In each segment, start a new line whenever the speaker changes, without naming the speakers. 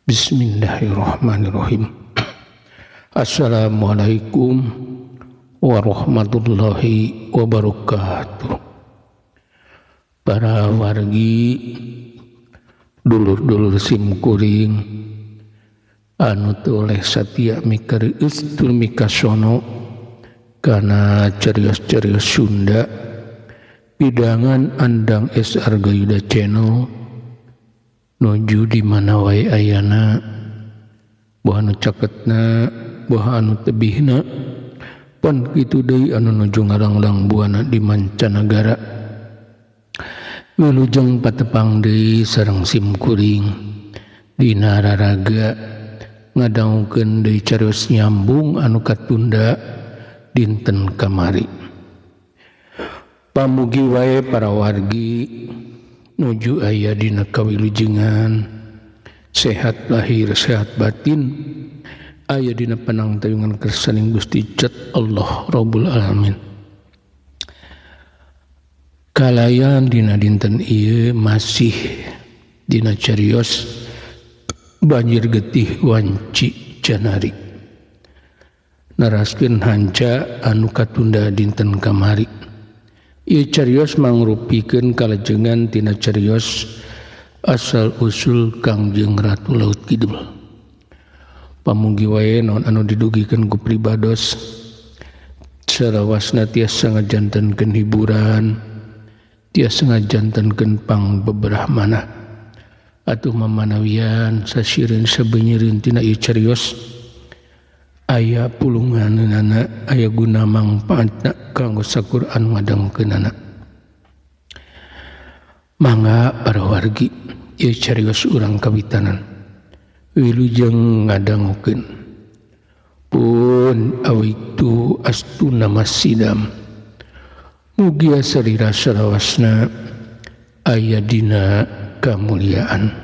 Bismillahirrahmanirrahim. Assalamualaikum warahmatullahi wabarakatuh. Para wargi, dulur-dulur simkuring anu teu oleh satia mikareus tur mikasono kana carios-carios Sunda pidangan Andang S Argayuda Channel nuju di mana wae ayana, boh anu caketna, boh anu tebihna, pon kitu deui anu nuju ngaranglang buana di mancanagara. Wilujeng patepang deui sareng simkuring dina raraga ngadangukeun deui carios nyambung anu katunda dinten kamari. Pamugi wae para wargi nuju aya dina kawilujengan, sehat lahir sehat batin, aya dina panangtayungan kersaning Gusti Jat Allah Rabbul Alamin. Kalayan dina dinten ieu masih dina carios banjir getih wanci janari, neraskeun hanca anu katunda dinten kamari. Ieu carios mangrupikeun kalajengan tina carios asal usul Kangjeng Ratu Laut Kidul. Pamugi wae naon anu didugikeun ku pribados salawasna tiasa ngajantenkeun hiburan, tiasa ngajantenkeun pangbeberah manah. Atuh mamanawian sasireun sabeunyireun tina ieu carios aya pulunganana, aya guna mangpaatna kanggo sakur anu ngadangkeunana. Mangga para wargi, ieu carios urang kawitanan wilujeng ngadangukeun. Pun awitu astuna masidam, mugia sarira salawasna aya dina kamuliaan.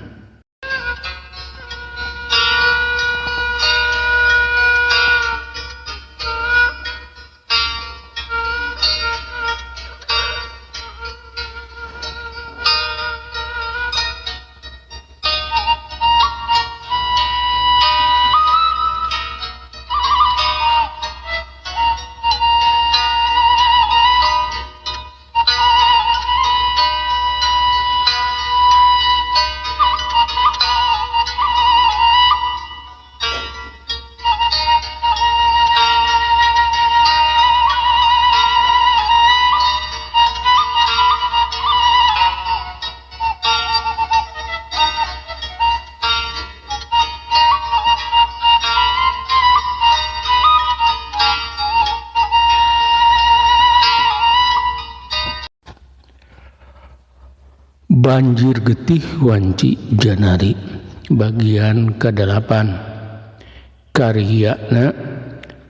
Banjir getih wanci janari bagian ke-8, karyana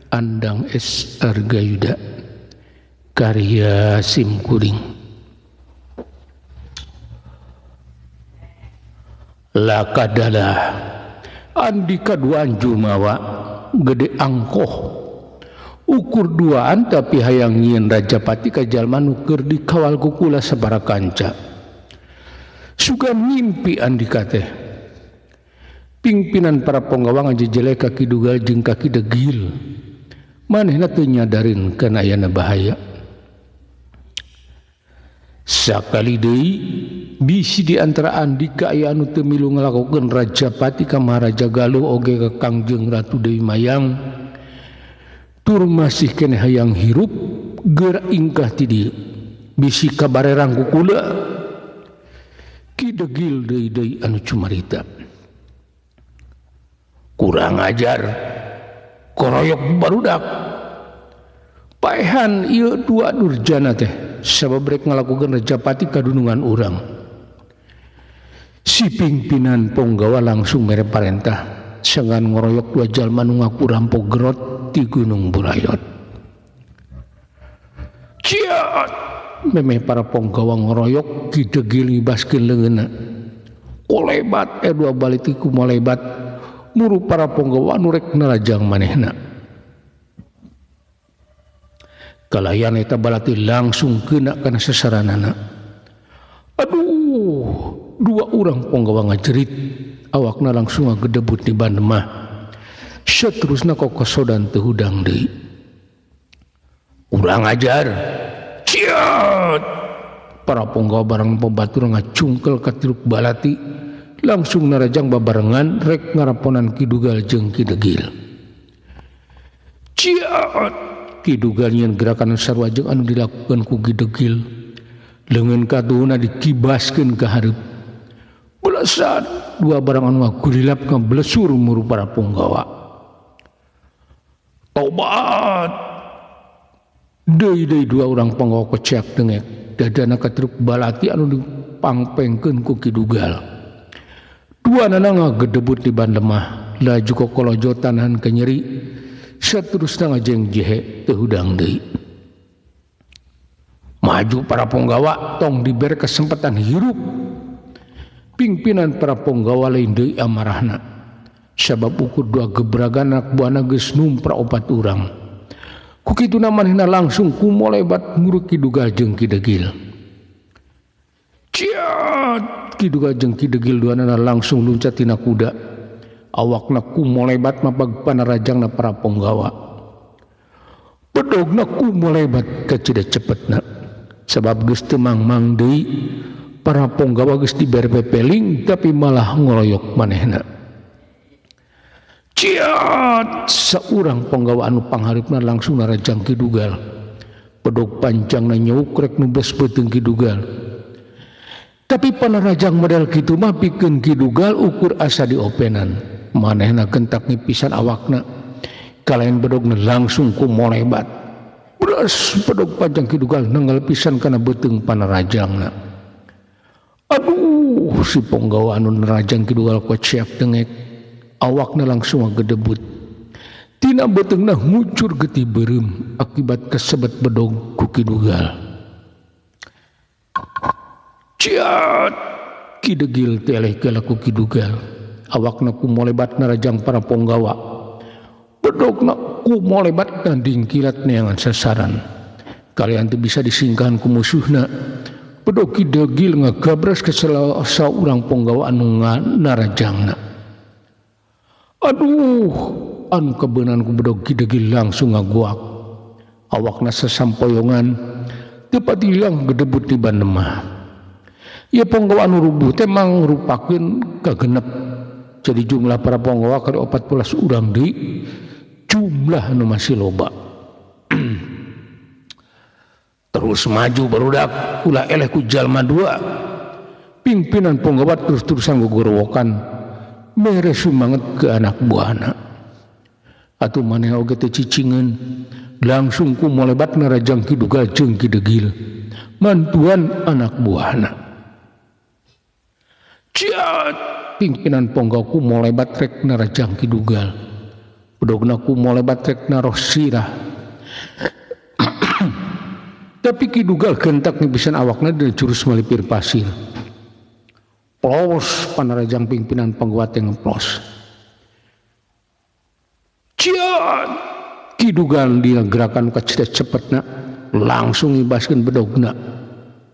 Andang S Argayuda, karya simkuring. Lakadalah andika duaan jumawa gede angkoh ukur duaan tapi hayang nyieun rajapati ka jalma nu keur dikawal ku kula sabara kanca. Suka mimpi andika teh. Pimpinan para ponggawa ngajejelek kaki dugal jeung kaki degil. Manehna teu nyadarin kana ayana bahaya. Sakali deui bisi di antara andika aya anu teu milu ngalakokeun rajapati ka Maharaja Galuh oge ka Kangjeng Ratu Dewi Mayang. Tur masih keneh hayang hirup geura ingkah ti dieu. Bisi kabarerang ku kula. Ki degil deui-deui anu cumarita. Kurang ajar, koroyok barudak. Paehan ieu dua durjana teh sabab rek ngalakukeun rajapati kadunungan urang. Si pimpinan ponggawa langsung mere parentah sangan ngoroyok dua jalma nu ngaku rampok gerot di Gunung Burayot. Ciat! Memeh para ponggawa ngoroyok ki degil ngibaskeun leungeunna. Kolebat dua balik ku molebat muru para ponggawa anu rek narajang manehna. Kalayan eta balati langsung kena kana sasaranana. Aduh, dua urang ponggawa ngajerit Awakna langsung ngagedebut di bandemah. Seterusna kokosodan teu hudang deui. Urang ajar. Ciat. Para punggawa bareng pembatur ngacungkel ka Tiruk Balati langsung narajang babarengan rek ngaraponan Ki Dugal jeung Ki Degil. Ciat. Ki Dugal nyeun gerakan sarua jeung anu dilakukeun ku Ki Degil. Leungeun katuhuna dikibaskeun ka hareup. Belesan dua barang anu ngagulilap ngablesur muru para punggawa. Tobat. Deui-deui dua urang punggawa keceak dengek. Dadana ka Tiruk Balati anu dipangpengkeun ku Ki Dugal. Dua nana ngagedebut di bandemah, laju kokolojotan han kenyeri, saterusna ngajeng jehe teu hudang deui. Maju para punggawa tong dibere kesempatan hirup. Pimpinan para punggawa lain deui amarahna. Sabab ukur dua gebragan anak buahna geus numpra opat urang. Ku kituna manehna langsung kumolebat muruk Ki Dugal jeung Ki Degil. Ciat! Ki Dugal jeung Ki Degil duanana langsung luncat tina kuda. Awakna kumolebat mapag panarajangna para punggawa. Bedogna kumolebat kacida cepetna. Sabab geus teu mangmang deui, para punggawa geus dibere pepeling tapi malah ngoroyok manehna. Ciat! Saurang punggawa anu pangharipna langsung narajang Ki Dugal. Bedog panjangna nyeuk rek nubles beuteung Ki Dugal. Tapi panarajang model kitu mah pikeun Ki Dugal ukur asa diopenan. Manehna gentak ngipisan awakna. Kalayan bedogna langsung ku molebat. Bres bedog panjang Ki Dugal nenggal pisan kana beuteung panarajangna. Aduh, si punggawa anu narajang Ki Dugal kociak dengek. Awakna langsung ngagedebut. Tina beuteungna ngucur getih beureum akibat kesebet bedog ku Ki Dugal. Ciat! Ki Degil teleh ku Ki Dugal. Awakna ku molebat narajang para punggawa. Bedogna ku molebat dingkilat neangan sasaran. Kalian teu bisa disingkahan ku musuhna. Bedog Ki Degil ngagabras ka saurang punggawa anu narajangna. Aduh, anu kebenan ku bedog Ki Degil langsung ngaguak. Awakna sasampoyongan teu patilang gedebut di bandemah. Ieu punggawa anu rubuh teh mangrupakeun kagenep. Jadi jumlah para punggawa keur 14 urang deui, jumlah anu masih loba. Terus maju barudak, ulah eleh ku jalma dua. Pimpinan punggawa terus-terusan gogorowokan. Mere sumanget ke anak buahna. Atuh maneh oge teu cicingeun, langsung ku molebat narajang Ki Dugal jeung Ki Degil. Mantuan anak buahna. Ciat! Pimpinan punggawa ku molebat rek narajang Ki Dugal. Bedogna ku molebat rek naroh sirah. Tapi Ki Dugal gentak ngipisan awakna dina jurus malipir pasir. Plos panarajang pimpinan punggawa teh ngeplos. Ciat! Ki Dugal dina gerakan kacida cepetna langsung ngibaskeun bedogna.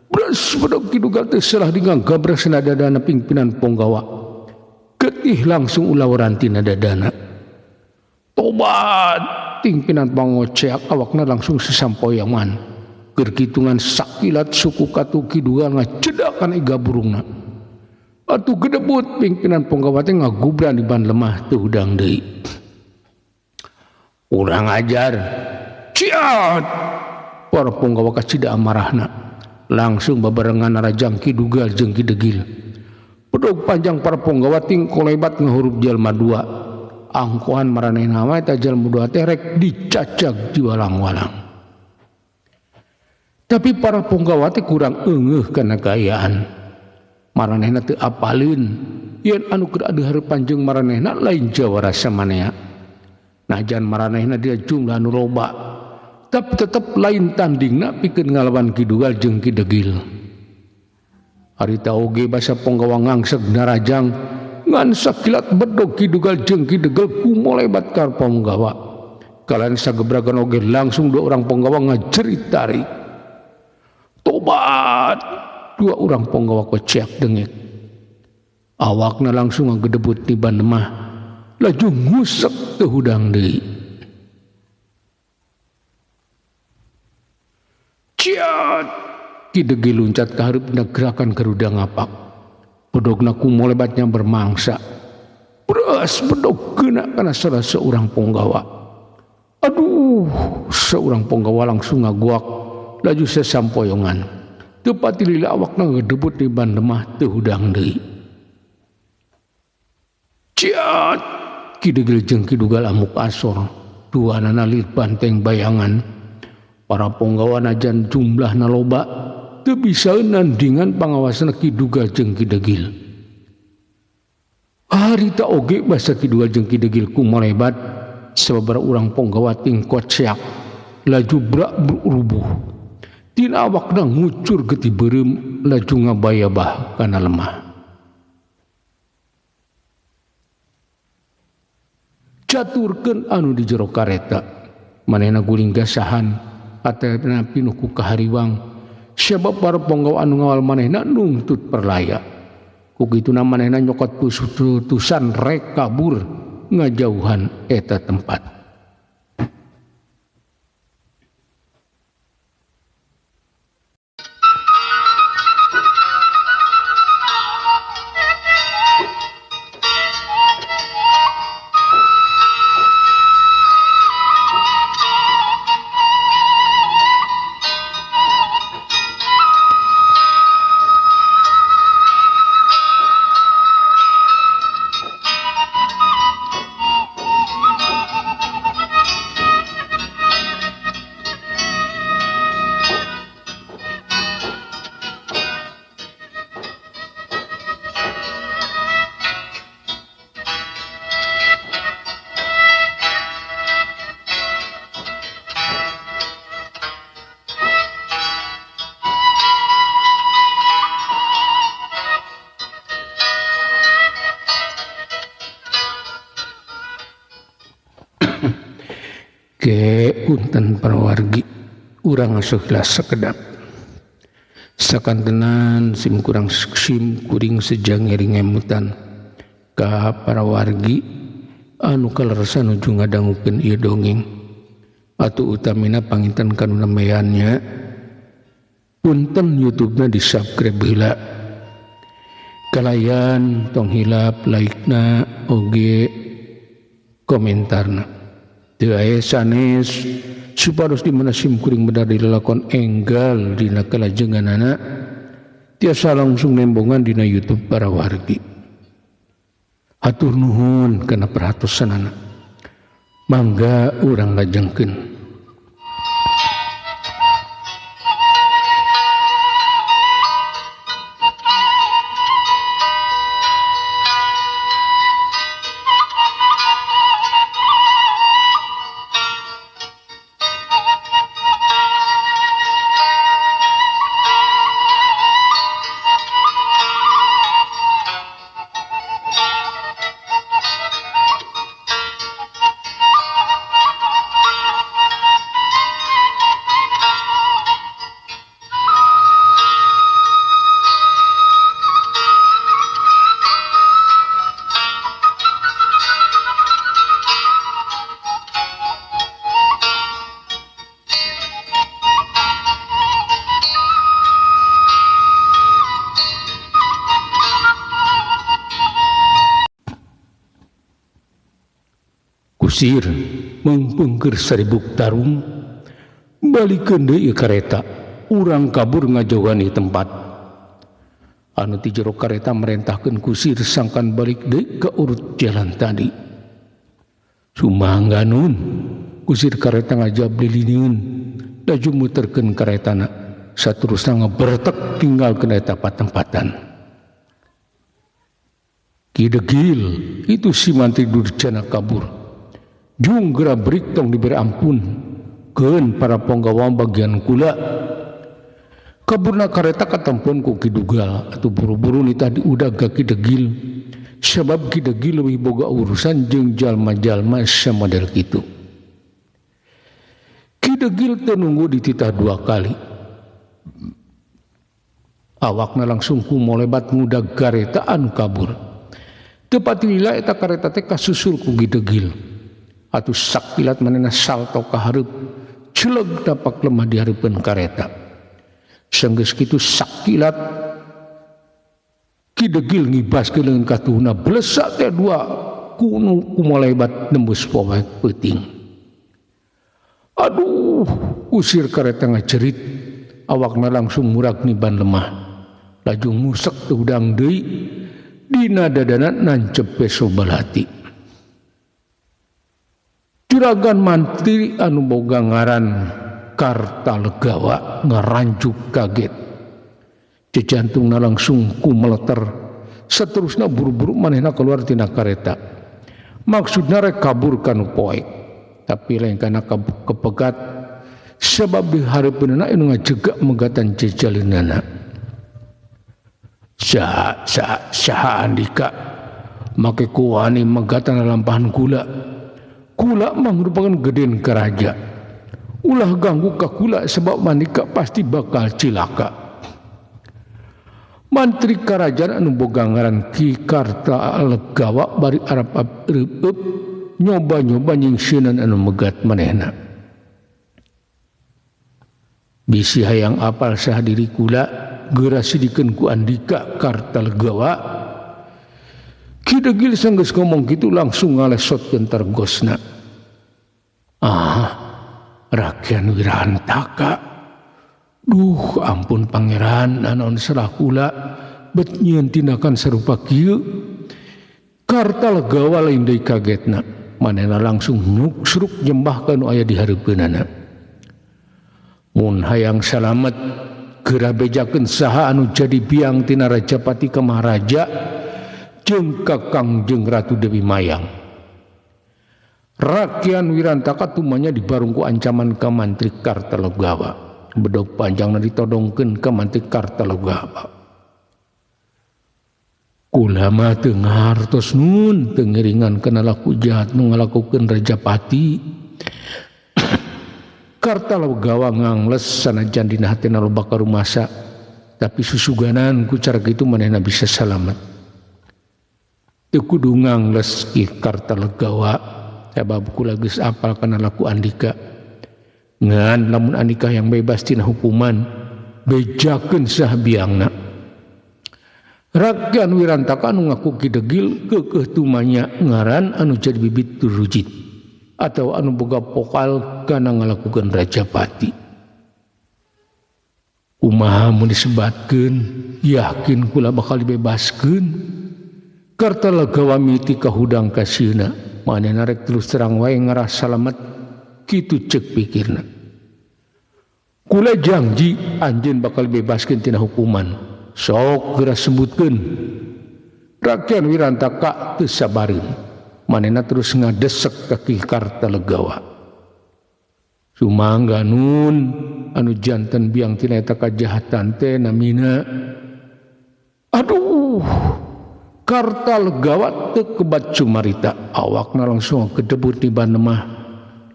Bres bedog Ki Dugal teh salah digabres na dadana pimpinan punggawa. Getih langsung ulawaran tina dadana. Tobat! Pimpinan punggawa ceak awakna langsung sasampoyangan. Keur kitungan sakilat suku katu Ki Dugal ngacedakan iga burungna. Atuh gedebut pimpinan punggawa teh ngagubran di ban lemah teu hudang deui. Urang ajar. Ciat! Para punggawa kacida amarahna. Langsung babarengan narajang Ki Dugal jeung Ki Degil. Bedog panjang para punggawa ting kolebat ngahurup jalma dua. Angkohan maranehna mah eta jalma dua teh rek dicacag di walang-walang. Tapi para punggawa teh kurang eungeuh kana kaayaan. Maranehna teu apaleun yen anu keur adu hareupan jeung maranehna lain jawara samanea. Najan maranehna dia jumlah anu loba, tapi tetep lain tandingna pikeun ngalawan Ki Dugal jeung Ki Degil. Harita oge basa punggawa ngangseg narajang ngan sakilat bedog Ki Dugal jeung Ki Degil kumolebat ka punggawa. Kalayan sagebragan oge langsung dua orang punggawa ngajerit tarik. Tobat! Dua orang punggawa kociak dengek. Awakna langsung ngagedebut di lemah laju ngusep teu hudang deui. Ciat! Ki Degil luncat ka hareup gerakan Garuda ngapak. Bedogna kumolebatnya bermangsa. Beres bedog kena kana salah seorang ponggawa. Aduh, seorang ponggawa langsung ngaguak laju sesampoyongan. Teu pati lila awakna ngedebut di ban lemah teu hudang deui. Ciat! Ki Degil jeung Ki Dugal amuk asor. Duanana lir banteng bayangan. Para ponggawa najan jumlahna loba teu bisa nandingan pangawasna Ki Dugal jeung Ki Degil. Harita oge basa Ki Dugal jeung Ki Degil kumolebat sababaraha urang ponggawa tingkot seak laju brak rubuh. Tina awakna ngucur getih beureum laju ngabayabah kana lemah. Caturkeun anu di jero kareta. Manehna guling gasahan atena pinuh ku kahariwang sebab para ponggawa anu ngawal manehna nungtut perlaya. Ku kituna manehna nyokot putusan rek kabur ngajauhan eta tempat. Punten parawargi urang asuh sekedap sakantenan sim kurang sim kuring sejang ngiring ngemutan ka parawargi anu kaleresan nuju ngadangukeun ieu dongeng atuh utamina panginten kanu nemayannya punten YouTube-na di subscribe heula kalayan tong hilap like-na oge komentarna. Teu aya sanes supados di mana sim kuring medar dilalakon enggal dina kalajenganana tiasa langsung nembongan dina YouTube para wargi. Hatur nuhun kana perhatosanana. Mangga urang lajengkeun. Kusir mengpengker saribuk tarung balikeun deui kareta urang kabur ngajauhan di tempat anu ti jero kareta merentahkeun kusir sangkan balik deui ke urut jalan tadi. Sumangga nun kusir kareta ngajab lilineun laju muterkeun karetana saterusna ngabertek tinggalkeun eta patempatan. Ki Degil itu si mantri durjana kabur. Jung geura brik tong diberi ampun keun para ponggawa bagian kula. Kaburna kareta katempon ku Ki Dugal atuh buru-buru nitah diudag ka Ki Degil sebab Ki Degil leuwih boga urusan jeung jalma-jalma samodel kitu. Ki Degil teu nunggu dititah dua kali. Awakna langsung kumolebat ngudag kareta anu kabur. Teu patilila eta kareta teh kasusul ku Ki Degil. Atuh sakilat manehna salto ka hareup, celeg tapak lemah di hareupeun kareta. Sanggeus kitu sakilat Ki Degil ngibaskeun leungeun katuhna blesak teh dua kunu kumolebat nembus poek peuting. Aduh, usir kareta ngajerit, awakna langsung murag niban lemah. Laju ngusek teu hudang deui dina dadana nancep peso balati. Juragan mantri anu boga ngaran Kartalegawa ngaranjuk kaget. Jejantungna langsung kumeleter. Seterusna buru-buru manehna keluar tina kareta. Maksudna rek kabur kanu poek. Tapi lain kana kepegat sebab di hareupeunna anu ngajegak megatan jejaleunana. Saha saha saha andika make kuwani megatan lampahan kula. Kula mangrupakeun geden karaja. Ulah ganggu ka kula sebab mandika pasti bakal cilaka. Mantri kerajaan anu boga ngaran Ki Kartalegawa bari arap reup nyoba-nyoba nyingsieunan anu megat manehna. Bisi hayang apal saha diri kula geura sidikeun ku Andika Kartalegawa. Ki Degil sanggeus ngomong kitu langsung ngalesotkeun targosna. Ah, Rakyan Wirantaka. Duh, ampun pangeran, naon salah kula bet nyieun tindakan sarupa kieu. Kartalegawa lain deui kagetna. Manehna langsung nyuksruk nyembah ka nu aya di hareupeunana. Mun hayang salamet geura bejakeun saha anu jadi biang tina Rajapati ka Maharaja jeung ka Kangjeng Ratu Dewi Mayang. Rakyan Wirantaka tumanya dibarung ku ancaman ka Mantri Kartalegawa. Bedog panjangna ditodongkeun ka Mantri Kartalegawa. Kula mah teu ngartos nun teu ngiringan kana laku jahat nu ngalakukeun Rajapati. Kartalegawa ngangles sanajan dina hatena loba karumasa, tapi susuganan ku cara kitu manehna bisa salamet. Teu kudu ngangles Ki Kartalegawa sabab kula geus apal kana laku andika. Ngan lamun andika yang bebas tina hukuman bejakeun sah biangna. Rakyan Wirantaka anu ngaku Ki Degil keukeuh tumanya ngaran anu jadi bibit turujit atau anu boga pokal kana ngalakukeun Rajapati. Kumaha mun disebatkeun yakin kula bakal dibebaskeun. Kartalegawa miti kahudang kasieuna manehna rek terus terang wae ngarah salamet kitu ceuk pikirna. Kula janji anjeun bakal dibebaskeun tina hukuman. Sok geura sebutkeun. Rakyan Wirantaka teu sabareun. Manehna terus ngadesek ka Ki Kartalegawa. Sumangga nun anu janten biang tina eta kajahatan teh namina. Aduh, Kartalegawa teu kebat cumarita. Awakna langsung kedebut di banemah.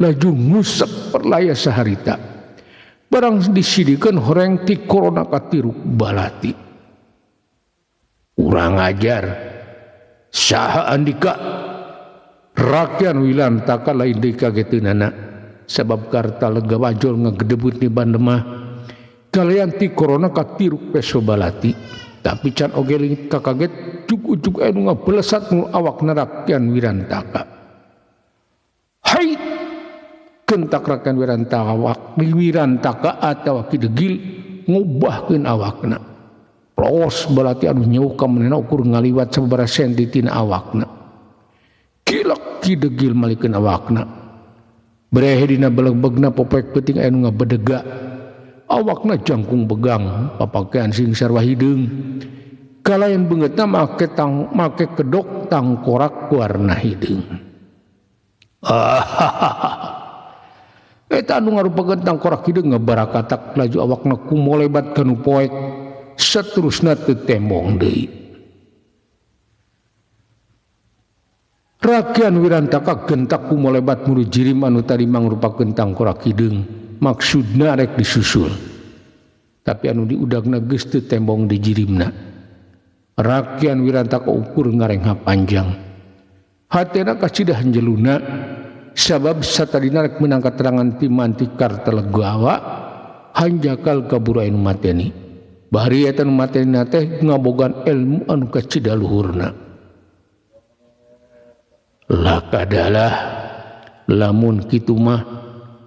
Laju ngusep perlaya saharita. Barang disidikeun horeng ti korona katiruk balati. Urang ajar. Saha andika? Rakyan Wirantaka lain deui kageteunana. Sabab Kartalegawa jol ngagedebut di bandemah. Kalian ti korona katiruk peso balati. Tapi can oge leungit kakaget ujug-ujug anu ngabelesat nu awakna Rakyan Wirantaka. Hai! Kentak Rakyan Wirantaka Wirantaka atawa Ki Degil ngubahkeun awakna. Plos balati anu nyeuh ka manehna ukur ngaliwat sababaraha senti tina awakna. Kilek Ki Degil malikeun awakna. Brehe dina belegbegna popek peuting aya nu ngabedega. Awakna jangkung begang, papakean sing sarwa hideung. Kalayan beungeutna make kedok tangkorak warna hideung. Eta anu ngarupakeun tangkorak hideung ngabarakatak laju awakna kumolebat kanu poek seterusna teu tembong deui. Rakyan Wirantaka gentak kumolebat muru jirim anu tadi mangrupakeun tangkorak hideung. Maksudna rek disusul. Tapi anu diudagna geus teu tembong di jirimna. Rakyat Wirantaka ukur ngarengha panjang. Hatena kacida hanjeluna sabab satadina rek meunang katerangan ti Mantri Kartalegawa hanjakal kaburu anu mateni. Bari eta nu mateni teh ngabogaan ilmu anu kacida luhurna. Lakadalah lamun kitu mah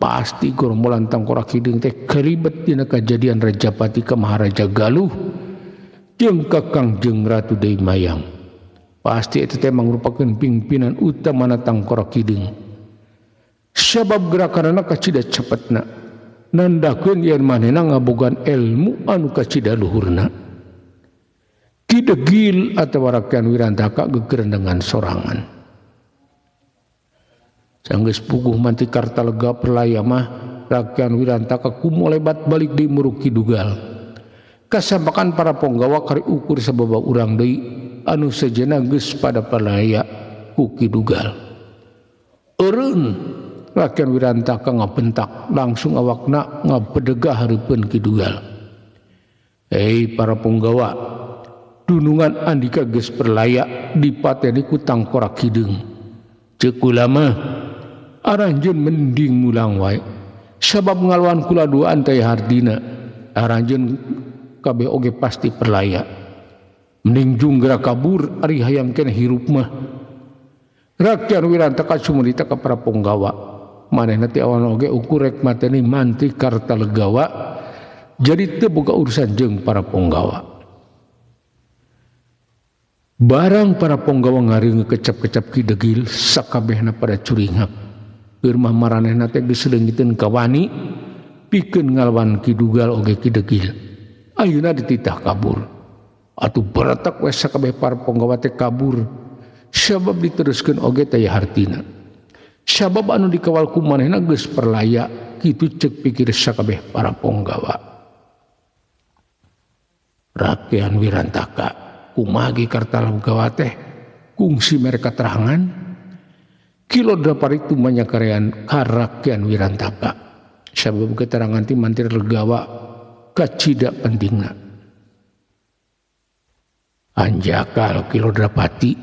pasti gerombolan Tangkorak Hideung teh karibet dina kajadian Rajapati ka Maharaja Galuh jeung ka Kangjeng Ratu Dewi Mayang. Pasti eta teh mangrupakeun pimpinan utamana Tangkorak Hideung. Sabab gerakanana kacida cepetna, nandakeun yen manehna ngabogaan ilmu anu kacida luhurna. Ki Degil atawa Rakyat Wirantaka gegerendengan sorangan. Sanggeus puguh Mantri Kartalega perlaya mah Rakyat Wirantaka kumolebat balik di muruk Ki Dugal. Kasampakan para ponggawa kari ukur sababa urang deui anu sejenna geus pada perlaya ku Ki Dugal. Eureun Rakyat Wirantaka ngabentak langsung awakna ngabedegah hareupeun Ki Dugal. Hei para ponggawa, dunungan andika geus perlaya dipateni ku Tangkorak Hideung. Ceuk kula mah aranjeun mending mulang wae. Sabab ngalawan kula duaan teh hardina, aranjeun kabeh oge pasti perlaya. Mending junggra kabur ari hayang keneh hirup mah. Rakyat Wirantaka sumurita ka para ponggawa. Manehna ti awan oge ukur rek mateni Mantri Kartalegawa, jadi teu boga urusan jeung para ponggawa. Barang para ponggawa ngareungeuk kecap-kecap Ki Degil sakabehna pada curingak. Keur mah maranehna teh geus leungiteun ka wani pikeun ngalawan Ki Dugal oge Ki Degil. Ayeuna dititah kabur. Atuh beretek we sakabeh para ponggawa teh kabur. Sabab diteruskeun oge teh hartina. Sabab anu dikawal ku manehna geus perlaya, kitu ceuk pikir sakabeh para ponggawa. Rakyat Wirantaka kumaha ge Kartalegawa teh kungsi mere katerangan Kilo dapar itu manyakarean ka Rakyat Wirantaka. Sabab keterangan ti Mantri Legawa kacida pentingna. Anjakal Kilo Drapati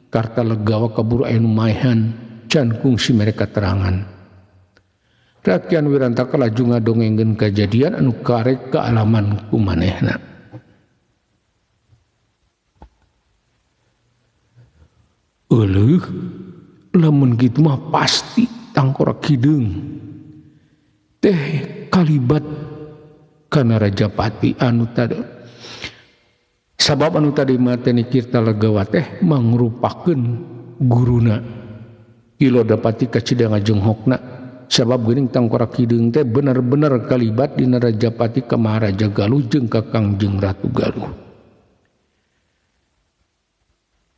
Kartalegawa kaburu anu maehan can kungsi mere katerangan. Rakyat Wirantaka laju ngadongengkeun kajadian anu karek kaalaman ku manehna. Euleuh, lamun kitu mah pasti Tangkorak Hideung teh kalibat kana Rajapati anu tadi. Sabab anu tadi mateni Kartalegawa teh mangrupakeun guruna. Kilo Dapati kacida ngajenghokna sabab geuning Tangkorak Hideung teh bener-bener kalibat dina Rajapati ka Maharaja Galuh jeung ka Kangjeng Ratu Galuh.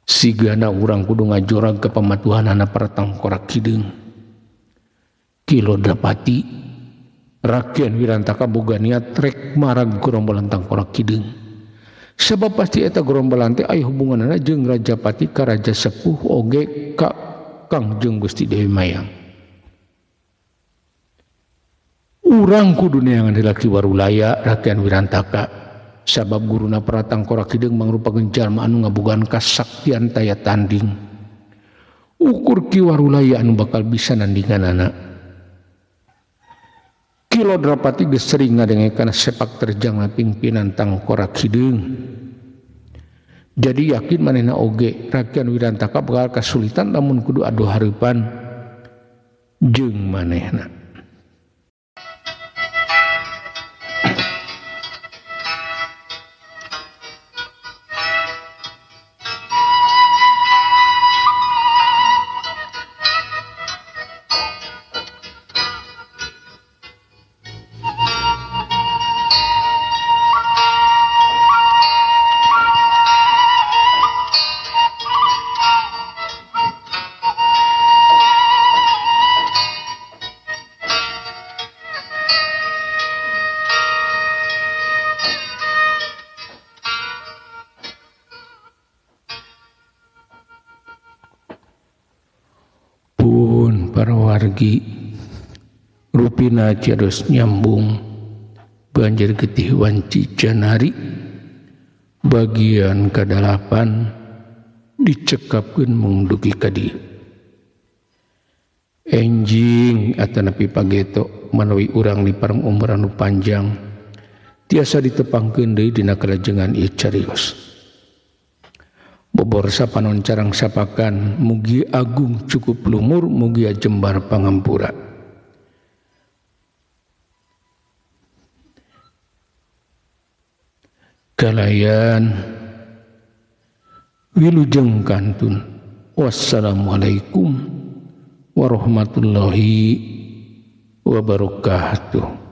Sigana urang kudu ngajorag ka pamatuhanana para Tangkorak Hideung. Kilo Dapati Rakyat Wirantaka boga niat rek marag gerombolan Tangkorak Hideung. Sebab pasti eta gerombolan teh aya hubunganana jeung Rajapati ka Raja Sepuh oge ka Kangjeng Gusti Dewi Mayang. Urang kudu neangan heula Ki Warulaya Rakyat Wirantaka. Sabab guruna para Tangkorak Hideung mangrupakeun jalma anu ngabogaan kasaktian taya tanding. Ukur Ki Warulaya anu bakal bisa nandinganana. Kilo Drapati geus sering ngadengekeun sepak terjang pimpinan Tangkorak Hideung. Jadi yakin manehna oge Rakyat Wirantaka bakal kasulitan lamun kudu adu hareupan jeung manehna. Pun para wargi rupina ciros nyambung Banjir getih wanci janari bagian kadalapan dicekapkeun mung dugi ka dieu. Enjing atanapi pageto manawi urang dipareng umur anu panjang tiasa ditepangkeun deui dina kalajengan ieu carios. Bobor sapanon carang sapakan mugi agung cukup lumur mugi jembar pangampura. Kalayan wilujeng kantun. Wassalamualaikum warahmatullahi wabarakatuh.